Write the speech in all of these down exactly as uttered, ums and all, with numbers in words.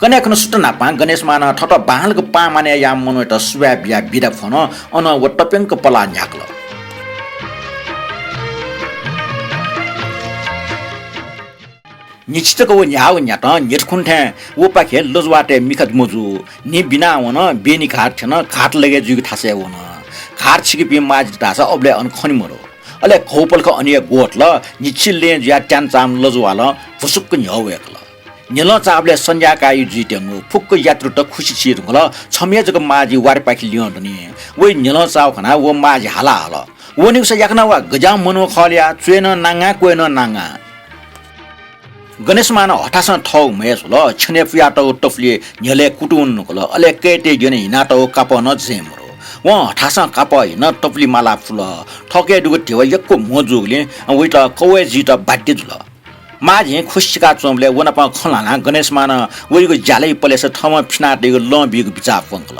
कन्हय् खुन्हु सुथ न्हापां गणेशमानं थःत बांलाक पाहां मानय् याःम्ह मनूयात सुभाय् बियाः बिदा फ्वन। अनं व तप्यंक पलाः न्ह्याकल। न्हिच्छि तक व न्ह्याःगु न्ह्याथं न्हिथु खुन्हु थें व पाखे लजुवातय् मिखा मजू। न्हि बिनाः वन, बेनी घात थ्यन, घात लगे जुइगु थासय् वन। घात छिकपिं माझित धाःसा अबलय् अन खने मदु। अले घौपलख अन हे ग्वतल। न्हिच्छि लँय् जुयाः त्यानचाःम्ह लजुवालं भुसुक्क न्ह्यः वय्कल। न्ह्यलं चाःबलय् संध्याकाः जुइत्यंगु। फुक्क यात्रुत खुसि छि धुंकल। छम्ह हे जक माझी वारिपाखे लिहां दनि। वइ न्ह्यलं चाःगु खनाः व माझी हाला हल, वनेगुसा याकनं वा, गज्याःम्ह मनू खः ले या, च्वय् नं नांगां, क्वय् नं नांगां। गणेशमानं हथासं थःगु म्हय् जुल। छ्यनय् पुयातःगु तपुलि न्ह्यलय् कुतुं नुकल। अले कय्तय् द्यने हिनातःगु कापः नं जँय् मदु। वं हथासं कापः हिन तपुलि माला पुल। थःकय् दुगु ध्यबा यक्व म्हो जूगुलिं वइत कवय् जुइत बाध्य जुल। माझिं खुसि छिकाच्वंबलय् व नाप खँ ल्हानाः गणेशमानं वइगु ज्यालय् पलेसा थःम्हं फिनातइगु लं बीगु बिचाः प्वंकल।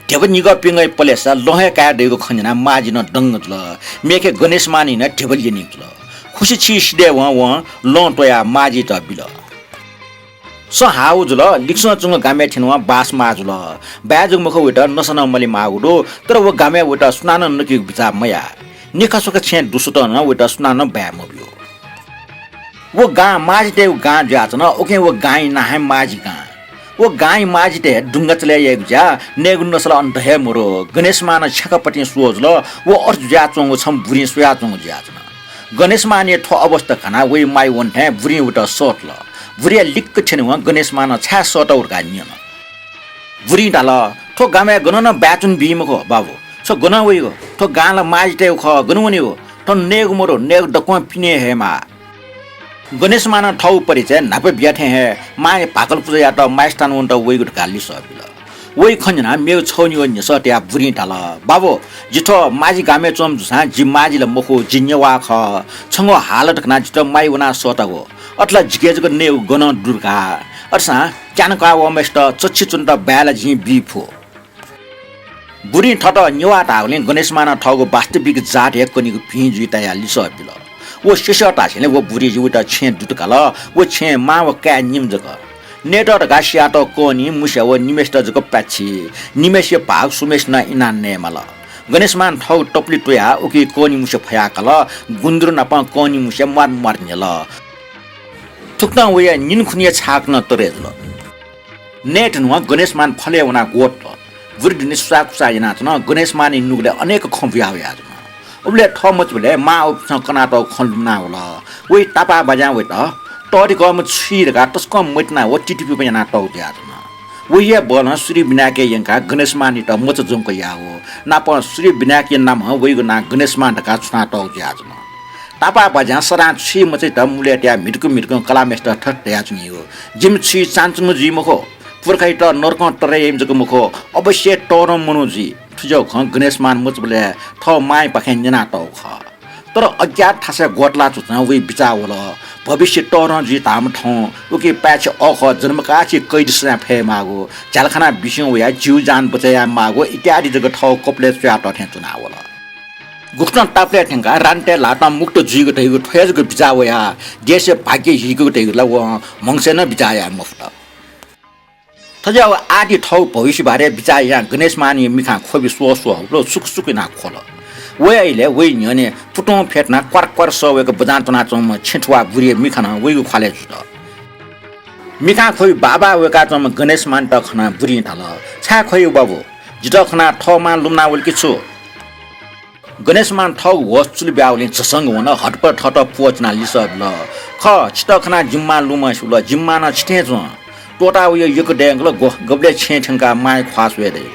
ध्यबा निगः पिंगः पलेसा लं हे काये दइगु खँ न्यनाः माझी नं दंग जुल। मेखे गणेशमानं नं ध्यबा ल्यनीगु जुल। खुसि छि सिधय्वं वं लं त्वयाः माझीत बिल। सँ हाःगु जुल, लिक्सं च्वंगु गामय् थ्यनेवं बास माः जुल। बाय् जक मखु, वइत नसा नं मले माःगु दु, तर व गामय् वइत सुनानं नकेगु बिचाः मयाः। निखासुखा छेँय् दुसुतं नं वइत सुनानं बाय् मब्यू। व गां माझीतय्गु गां जुयाच्वन। उकिं व गांया नां हे माझी गां। व गांया माझीतय् दुंगाचले याइगु ज्या नयेगु नसा ला अन द हे मदु। गणेशमानं छ्याकापतिं स्वः जुल। व अथे जुयाच्वंगु छम्ह बुरिं स्वयाच्वंगु जुयाच्वन। गणेशमानया थ्व अवस्था खनाः वइ माया वन थें बुरिं वइत सःतल। बुरिया लिक्क थ्यनेवं गणेशमानं छाय् सःतागु धकाः न्यन। बुरिं धाल, थ्व गामय् गनं नं बाय् च्वने बी मखु बाबु। छ गनं वइगु? थ्व गां ला माझीतय्गु खः, गन वनेगु? थन नयेगु मदु, नयेगु दक्वं पिने हयेमाः। गणेशमानं थःगु परिचय न्हापा बिया थें हे मांया भाकल पुजायात मायस्थान वनेत वइगु धकाः लिसः बिल। वइ खँ न्यनाः मेगु छगू निगः न्ह्यसः तयाः बुरिं धाल, बाबु, जि थ्व माझी गामय् च्वंम्ह जूसां जि माझी ला मखु, जि नेवाः खः। छंगु हालत खनाः जितः माया वनाः सःतागु। अथे ला जिके जक नयेगु गनं दु धकाः। अथेसां त्यानकाः वःम्हय्सित चच्छि च्वनेत बाय् ला जिं बी फु। बुरिं थःत नेवाः धाःगुलिं गणेशमानं थःगु वास्तविक जात हे कनीगु भिं जुइ तयाः लिसः बिल। व स्यसें धासेंलि व बुरिं वइत छेँय् दुत काल। व छेँय् मां व काय् निम्ह जक। नयेत धकाः सियातःगु कःनि मुस्या व निम्हय्सित जक पाय्छि। निम्हय्सिया भाग सुम्हय्सिनं इनाः नयेमाल। गणेशमानं थःगु तपुलि त्वयाः उकी कःनि मुस्या फयाः काल। गुन्द्रु नापं कःनि मुस्या म्वार म्वार न्ह्यल। थुकथं वया निन्हु खुन्हुया छाक नं तरे जुल। नये धुनवं गणेशमान फलय् वनाः ग्वतल। बुरिं दुने सुसाःकुसाः यानाच्वन। गणेशमानया नुगलय् अनेक खँ बुया वयाच्वन। उबलय् थः मचाबलय् मां व पिसं कनातःगु खँ लुमना वल। वइ तापाःबाज्यां वइत तःधिकःम्ह छुइ धकाः तसकं मतिना व तितिपिपं यानातःगु जुयाच्वन। वइ हे बलं सूर्य विनायकया यंकाः गणेशमानयात मचा ज्वंक याःगु। नापं सूर्य विनायकया नामं वइगु नां गणेशमान धकाः छुनातःगु जुयाच्वन। तापाःबाज्यां सदां छुइ मचायात मुलय् तयाः म्हितुक म्हितुकं कलाःम्हय्सित थथे धयाच्वनीगु, जिमि छुइ चानचुम्ह जुइ मखु, पुर्खायात नरकं तरे याइम्ह जक मखु, अवश्य तःधं मनू जुइ। थुज्याःगु खँ गणेशमान मचाबलय् थः मांयापाखें न्यनातःगु खः। तर अज्ञात थासय् ग्वतला च्वंच्वं वइ बिचाः वल, भविष्य तःधं जुइ धाःम्ह थौं उकी पाय्छि अःखः जन्मकाछि कैद सजाँय फयेमाःगु, झ्यालखानाय् बिस्युं वयाः जीवजान बचय् यायेमाःगु इत्यादि जक थःगु कपालय् च्वयातः थें च्वनावल। गुकथं तापालय् थ्यंकाः रानीतय् ल्हातं मुक्त जुइगु धइगु थ्वया जक बिचाः वयाः देशया भाग्य हीकेगु धइगु ला वं म्हगसय् नं बिचाः याये मफुत। थज्याःगु आदि थःगु भविष्य बारे बिचाः यायां गणेशमानया मिखां ख्वबि स्वः स्वः हुल, सुकु सुकु यानाः ख्वल। वया इलय् वइ न्ह्यःने पुतुं फ्यतुनाः क्वार क्वार सः वय्क बजां च्वनाच्वंम्ह छेँथुवाः बुरिया मिखा नं वइगु ख्वालय् जुत। मिखां ख्वबि बाः बाः वय्काच्वंम्ह गणेशमानयात खनाः बुरिं धाल, छाय् ख्वइ बाबु? जितः खनाः थः मां लुमना वल कि छु? गणेशमान थःगु होश चुलि ब्यावलिं झसंक वन, हतपत थःत प्वःचिनाः लिसः बिल, खः, छितः खनाः जिमि मां लुमंसे वल, जिमि मां नं छिथें च्वं। त्वःताः वया यक्व दय्कल, ग्व, गबलय् छेँय् थ्यंकाः मांया ख्वाः स्वये दइ।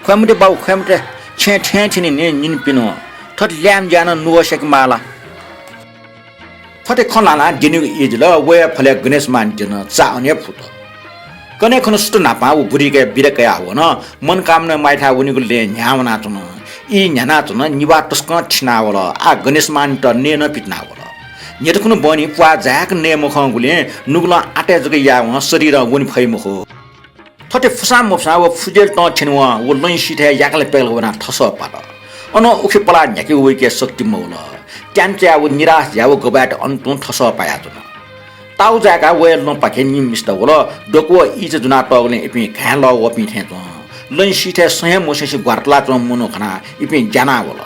ख्वये मते बाबु, ख्वये मते, छेँय् थें थ्यनी नि निन्हु पिन्हु। थथे ल्याय्म्ह ज्यां नं नुगः स्याकेमाः ला? थथे खँ ल्हानाः द्यनीगु ई जुल, वया फलय् गणेशमान द्यन, चा अन हे फुत। कन्हय् खुन्हु सुथ न्हापां व बुरिके बिदा कयाः वन, मनकामना माइथाय् वनीगु लँय् न्ह्याः वनाच्वन। ई न्ह्यानाच्वन, निभाः तसकं थिनावल। आः गणेशमानयात नये नं पितिनावल। न्ह्यथु खुन्हु बहनी प्वाः जाय्क नये मखंगुलिं नुगलं आतय् जक यायेवं शरीरं वने फइ मखु। थथे फुसां मफुसां व फुज्वले तं थ्यनेवं व लँय् सिथय् याकल प्याकल वनाः थसः पात। अनं उखे पलाः न्ह्याके वइके शक्ति मवल। त्याने च्वयाः व निराश जुयाः व गबलय् अन तुं थसः पायाच्वन। ताउ जाय्‌काः वया लँपाखे निम्ह मिस्त वल। दक्व ईंचा जुनातःगुलिं इपिं घाँय् लः वःपिं थें च्वं। लँय् सीथय् सँ हे मस्यूसे ग्वारातुलाच्वंम्ह मनू खनाः इपिं ज्यानाः वल।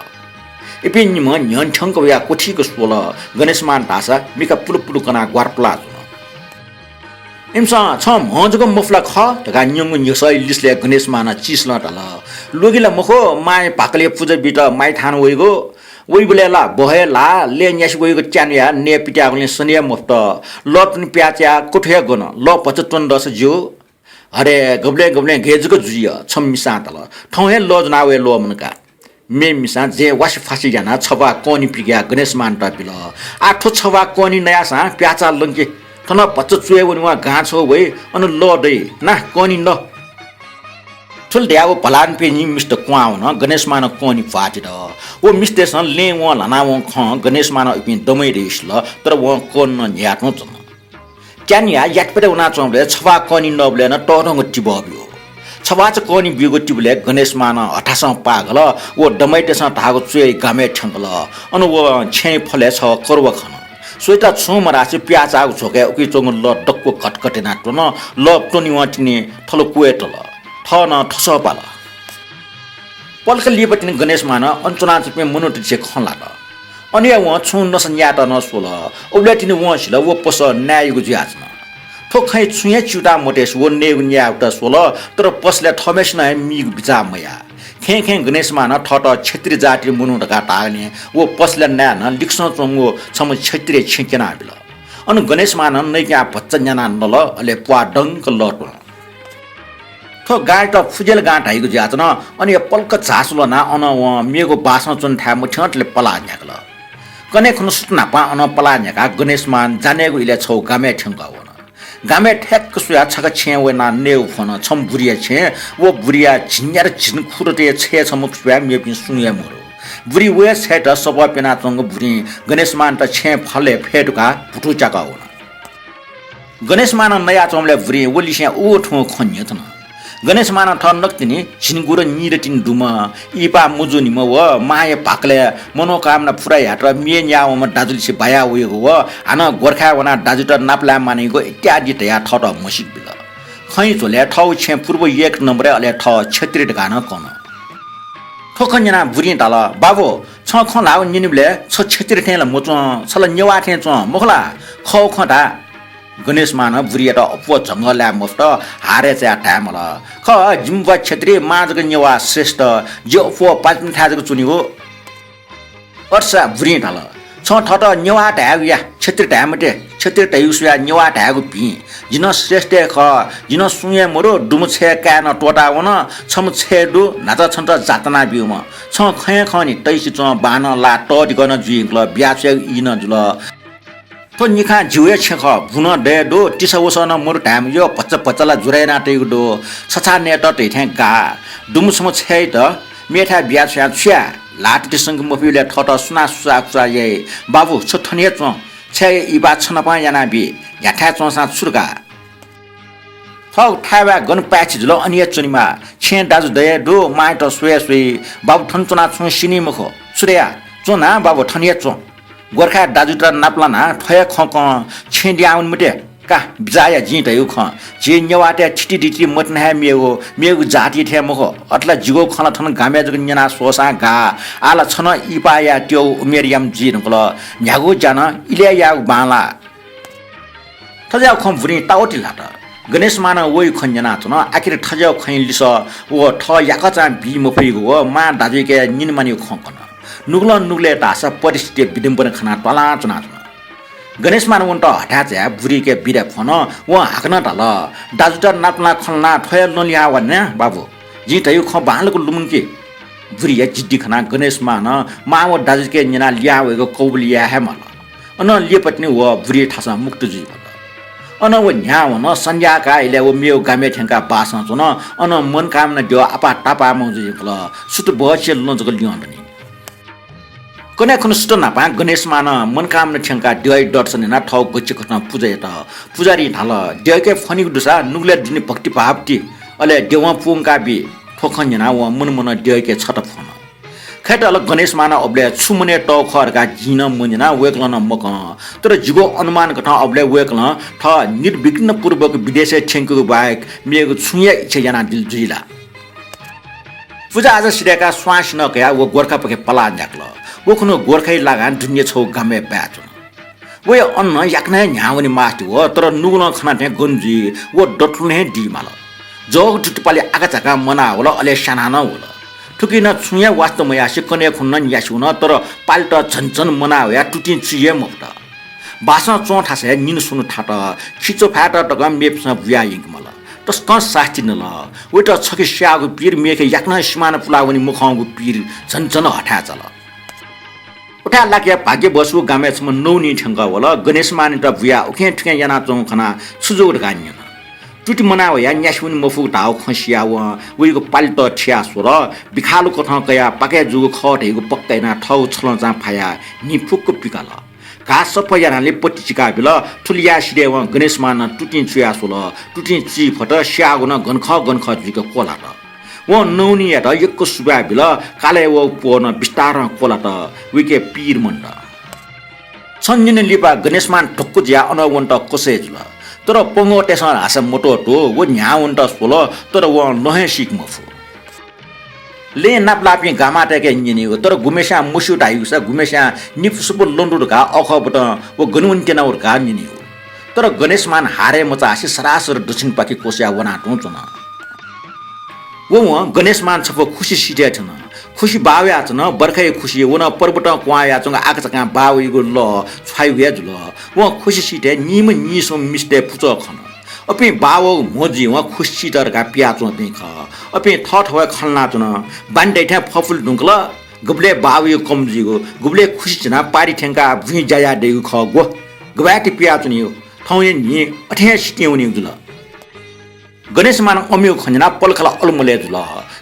इपिं निम्ह न्ह्यःने थ्यंक वयाः क्वथीक स्वल। गणेशमान धाःसा मिखा पुलुपुलु कनाः ग्वारातुलाच्वन। इमिसं "छं म्ह जक मफु ला खः?" धकाः न्यंगु न्ह्यसःया लिसलय् गणेशमानं चिसलं धाल, "ल्वगि ला मखु, मांया भाकलय् पुजा बीत माइथान वइगु। वइबलय् ला बहय् ल्हाः, लँय् न्यासि वइगु त्यानुया नये पित्याःगुलिं सने हे मफुत। लः तुनि प्याःचायाः क्वथू हे गन, लः भचा च्वन दःसा ज्यू।" "अरे, गबलें गबलें गय् जक जुइ?" छम्ह मिसां धाल। "थौं हे लः ज्वना वये ल्वःमन का।" मेम्ह मिसां जँय् वासिफासि यानाः छभाः कःनि पिकयाः गणेशमानत बिल। "आः थ्व छभाः कःनि नयासां प्याःचाः लंकि। थन भचा च्वय् वनेवं गां छगू वइ, अन लः दइ, ना कःनि न।" थुलि धयाः व भलान्पिं निम्ह मिस्त क्वहां वन। गणेशमानं कःनि भ्वातित। व मिस्तय्‌सं लँय् वं ल्हानावंगु खँ गणेशमानं इपिं दमय् धयाः सिल, तर वं कःनि नं न्ह्याः तुं च्वन। त्यानुया याकपतय् वनाच्वंबलय् छभाः कःनि नःबलय् नं तःधंगु तिबः ब्यू। छभाःचा कःनि ब्यूगु तिबलय् गणेशमानं हथासं पाः घल। व दमय्‌तय्‌सं धाःगु च्वय् गामय् थ्यंकल। अन व छेँय् फलय् छगः करुवा खन। स्वयात छुं मधासे प्याःचाःगु झ्वकय् उकी च्वंगु लः दक्व घटघट यानाः त्वन। लः त्वनेवं तिनि थल क्वय् तल। थः नं थसः पाल। पलख लिपा तिनि गणेशमानं अन च्वनाच्वंपिं मनूतय्‌त खँ ल्हात। अन हे वं छुं नसा न्यायेत नं स्वल। उबलय् तिनि वं सिल, व पसः नाय्‌यागु जुयाच्वन। थ्व खँय् छुं हे च्यूताः मतयेसे व नयेगु न्यायेत स्वल, तर पसलय् थःम्हय्‌सिनं हे मीगु बिचाः मयाः। खँय् खँय् गणेशमानं थःत क्षेत्री जातिया मनू धकाः धाःगुलिं व पसलय् नायेनं लिक्सं च्वंगु छम्ह क्षेत्रीया छेँ क्यनाबिल। अन गणेशमानं नइक्याः भचा न्यानाः नल, अले प्वाः दंक लः त्वन। थ्व गांयात फुजेल गां धाइगु जुयाच्वन। अन हे पलख झासु ल्वनाः अन वं मेगु बासं च्वनेथाय् मथ्यंतले पलाः न्ह्याकल। कन्हय् खुन्हु सुथ न्हापां अनं पलाः न्ह्याकाः गणेशमान जानेगु इलय् छगू गामय् थ्यंकः वन। गामय् थ्याक्क स्वयाः छखा छेँय् वनाः नयेगु फ्वन। छम्ह बुरिया छेँ। व बुरिया झिंन्यादँ झिंखुदँया छय् छम्ह स्वयाः मेपिं सुं हे मदु। बुरिं व हे छय्‌त सपः प्यनाच्वंगु बुरिं गणेशमानत छेँय् फलय् फय् धुंकाः भुतू च्याकः वन। गणेशमानं नयाच्वंबलय् बुरिं व लिसें उ थुं खँ न्ह्यथन। गणेशमानं थः नकतिनि झिंगुदँ निदँ तिनि दुम्ह, इहिपा मजूनिम्ह व मांया भाकलय् मनोकामना पूरा यायेत म्ये न्यावंम्ह दाजुलिसे बाया वइगु व हानं गोरखाय् वनाः दाजुत नापलाये मानिगु इत्यादि धयाः थःत म्हसीक बिल। खँया झ्वलय् थःगु छेँ पूर्व एक नम्बरय्, अले थः क्षेत्री धकाः नं कन। थ्व खँ न्यनाः बुरिं धाल, "बाबु, छं खँ ल्हाःगु न्यनेबलय् छ क्षेत्री थें ला मच्वं, छ ला नेवाः थें च्वं, मखु ला? खःगु खँ धा।" गणेशमानं बुरियात अप्वः झंगः लाये मफुत, हारय् चायाः धाये माल, "खः, जिमि बुवा क्षेत्री, मां जक नेवाः श्रेष्ठ, जि अप्वः पासापिन्थाय् जक च्वनीगु।" अथेसां बुरिं धाल, "छं थःत नेवाः धायेगु या, क्षेत्री धाये मते। क्षेत्री धयागु स्वयाः नेवाः धायेगु भिं। जि नं श्रेष्ठ हे खः, जि नं सुं हे मदु, दुम्ह छय् काय् नं त्वःतावन, छम्ह छय् दु, न्हाचः छन्त जातनाब्यूम्ह। छं खँ हे खं नि, तइसे च्वँ, बांनं लाः, तःधिकः नं जुइधुंकल, बियाछ्वयेगु ई नं जुल। थ्व निखां जिगु हे छेँ खः, बुँ नं दये दु, तिसा वसः नं मदु धायेमाः, भचा भचा ला जुरा याना तइगु दु, छछाः नयेत धइथें गाः। दुम्ह छम्ह छय्‌यात मेथाय् बियाछ्वयां छु याये? ल्हाः तितिसंके मफुइबलय् थःत सुनां सुसाःकुसाः याइ? बाबु, छ थन हे च्वँ, छय्‌या इहिपा छ नाप याना बी, न्ह्याथाय् च्वंसां छु धकाः? थःगु थाय्‌बाय् गन पाय्‌छि जुल, अन हे च्वनेमाः। छेँय् दाजु दये दु, मांयात स्वये स्वइ। बाबु थन च्वनाः छुं सिनी मखु। छु धया? च्वँ ना बाबु, थन हे च्वँ। गोरखाय् दाजुत नापलानाः थ्व हे खँ कं छेँ लिहां वने मते। का, बिचाः या जिं धयागु खँ। झी नेवाःतय् थितिदिति मतिना हे मेगु, मेगु जाति थें मखु। अथे ला जिगु खँ ला थन गामय् जक न्यना स्वःसां गाः। आः ला छ नं इहिपा यायेत्यंगु उमेर याम्ह जुइधुंकल। न्ह्यागु ज्या नं इलय् यायेगु बांलाः। थज्याःगु खँ बुरिं तावति ल्हात। गणेशमानं वइगु खँ न्यनाच्वन। आखिर थज्याःगु खँया लिसः व थः याकःचां बी मफुइगु व मां दाजुयाके निनेमानिगु खँ कन। नुगलं नुगलय् धाःसा परिस्थितिया विडम्बना खनाः त्वालां च्वनाच्वन। गणेशमान वनेत हथाय् झायाः बुरियाके बिदा फ्वन। वं हाकनं धाल, "दाजुत नापलानाः खँ ल्हानाः थ्व हे लँ लिहां वा ना बाबु। जिं धयागु खँ बांलाक लुमंकि।" बुरिया जिद्दी खनाः गणेशमानं मां व दाजुयाके न्यनाः लिहां वयेगु कबुल याये हे माल। अनं लिपा तिनि व बुरिया थासं मुक्त जुइ वल। अनं व न्ह्याः वन। सन्ध्या काः इलय् व मेगु गामय् थ्यंकाः बासं च्वन। अनं मनकामना द्यः आपाः तापाःम्ह जुइ वल। सुथ बहःसिया लँ जक ल्यं दनि। कन्हय् खुन्हु सुथ न्हापां गणेशमानं मनकामना थ्यंकाः द्यःया दर्शन यानाः थःगु गच्छि कथं पुजा यात। पुजाहारीं धाल, "द्यःयाके फ्वनीगु दुसा नुगलय् दुने भक्तिभाव ति, अले द्यवं पूवंका बी।" थ्व खँ न्यनाः वं मनमनं द्यःयाके छता फ्वन। खय्‌त ला गणेशमानं अबलय् छु मनय् तःगु खः धकाः जिं नं मन्यना, वय्‌कलं नं मकं। तर जिगु अनुमान कथं अबलय् वय्‌कलं थः निर्विघ्नपूर्वक विदेशय् थ्यंकेगु बाहेक मेगु छुं हे इच्छा यानादिल जुइ ला? पुजा आजा सिधय्‌काः स्वांसिनं कयाः व गोरखापाखे पलाः न्ह्याकल। व खुन्हु गोरखाइ लागां दुने छगू गामय् बाय् च्वन। वया अन्न याकनं हे न्ह्याः वने मास्ति वः, तर नुगलं खना थें गन जुइ, व दतुलं हे दी माल। जःगु तुतिपालि आकाझाकां मनाः वल, अले स्यानाः नं वल। थुकिं नं छुं हे वास्ता मयासें कन्हय् खुन्हु नं न्यासि वन, तर पालित झन झन मनाः वयाः तुतिं चुइ हे मफुत। बासं च्वं थासय् निन्हु स्वन्हु थात, खिच्वफाय्‌त तकं मेपिन्सं बुया यंके माल। तसकं सास्ति नल। वयात छखे स्याःगु पीर मेखे याकनं सिमाना पुलाः वने मखंगु पीर झन झन हथाय् चाल। उथाय् लाक्क भाग्यवश व गामय् छम्ह नौनी थ्यंकः वल। गणेशमानयात बुयाः उखें थुखें यानाच्वंगु खनाः छु जूगु धकाः न्यन। तुति मनाः वयाः न्यासि वने मफुगु धाःगु खँ सियाः वं वयागु पालित थियाः स्वल। बिखालु कथं कयाः पाकय् जूगु खः धइगु पक्का यानाः थःगु छलंचां फायाः न्हि फुक्क पिकाल। घाः सफा यानाः लिपा पति चिकाबिल। थुलि याः सिधय् वं गणेशमानं तुतिं चुयाः स्वल। तुतिं चुइ फत, स्याःगु नं गन खः गन खः जुइक क्वलात। वं नौनीयात यक्व सुभाय् बिल। कालय् वःगु प्वः नं बिस्तारं क्वलात। वयाके पीर मन्त। छन्हु न्हिनय् लिपा गणेशमान ढुक्क जुयाः अनं वनेत क्वसय् जुल। तर पंगःतय्‌सं धाःसा मत्वःतू, व न्ह्याः वनेत स्वल, तर वं लँ हे सीके मफु। लँय् नापलाःपिं गामातय्‌के न्यनीगु, तर गुम्हेस्यां मस्यू धाइगुसा गुम्हेस्यां निपु सुपु लँ दु धकाः अःखःबतं व गन वने त्यनागु धकाः न्यनीगु। तर गणेशमान हारय् मचासे सरासर दक्षिणपाखे क्वसयाः वनाः तुं च्वन। व वं गणेशमान छपु खुसि सिधय् थ्यन। खुसि बाः वयाच्वन, बर्खाया खुसि। व नं पर्वतं क्वहां वयाच्वंगु आकाझाकां बाः वइगु लः छ्वाइगु हे जुल। वं खुसि सिधय् नीम्ह नीस्वम्ह मिस्तय् पुचः खन। अपिं बाः वःगु म्हो जुइ वं खुसि सित धकाः पियाच्वंपिं खः। अपिं थःथवय् खँ ल्हानाच्वन। बान्हि दइ थें फफुले धुंकल। गुबलय् बाः वइगु कम जुइगु, गुबलय् खुसि झिनाः पारि थ्यंकाः बुँइ ज्या याये दइगु खः ग्व। गबलय् ति पियाच्वनीगु, थौंया न्हि अथें सितिं वनीगु जुल। गणेशमानं अमिगु खँ न्यनाः पलख ला अलमलय् जुल।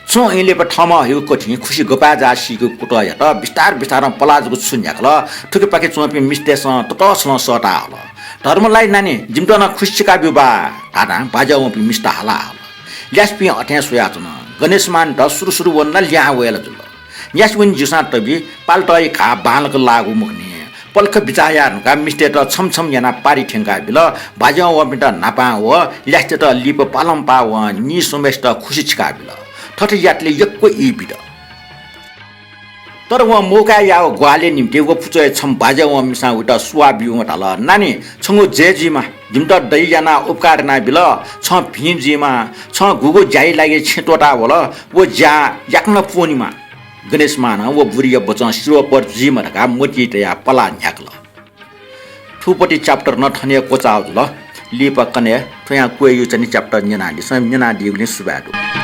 छुं अहिलेपा थःम्हं हइगु कथिं खुसि गपाय् जाः सीकेगु कुतः यात। बिस्तार बिस्तारं पलाः जक छु न्ह्याकल। थुखेपाखे च्वंपिं मिस्तय्‌सं ततःसलं सःताः हल। धर्मलाइ नानी, जिमित नं खुसि छिकाब्यु बा धाधां बाज्या वंपिं मिस्त हाला हल। ल्यासेपिं अथें स्वयाच्वन। गणेशमानयात सुरु सुरु वन ला ल्याहां वये ला जुल। न्यासि वने ज्यूसां तबि, पालितया घाः बांलाक लाःगु मखुनि। पलख बिचाः याये धुंकाः मिस्तय्‌त छम्ह छम्ह यानाः पारि थ्यंकाबिल। बाज्या वंपिन्त न्हापां व ल्यासेतय्‌त लिपा पालंपाः वं नीस्वम्हेसित खुसि छिकाबिल। थथे यातले यक्व ई बित। तर वं मौकाय् याःगु ग्वाहालिया निंतिं व पुचःया छम्ह बाज्या वंम्हेसां वयात सुवाः ब्यूवं धाल, नानी, छंगु जय जुइमा, जिमित दया यानाः उपकार यानाबिल। छं भिं जुइमा, छं गुगु ज्याया लागि छेँ त्वःतावल, व ज्या याकनं पूवनेमा। गणेशमानं व बुरिया बचं सिरोपर जुइमा धकाः मतिइ तयाः पलाः न्ह्याकल। थुपति chapter नं थन हे क्वचाः जुल। लिपा कन्हय् थ्वयां क्वय् यू च्वनी chapter न्यनादिसँ, न्यनादीगुलिं सुभाय् दु।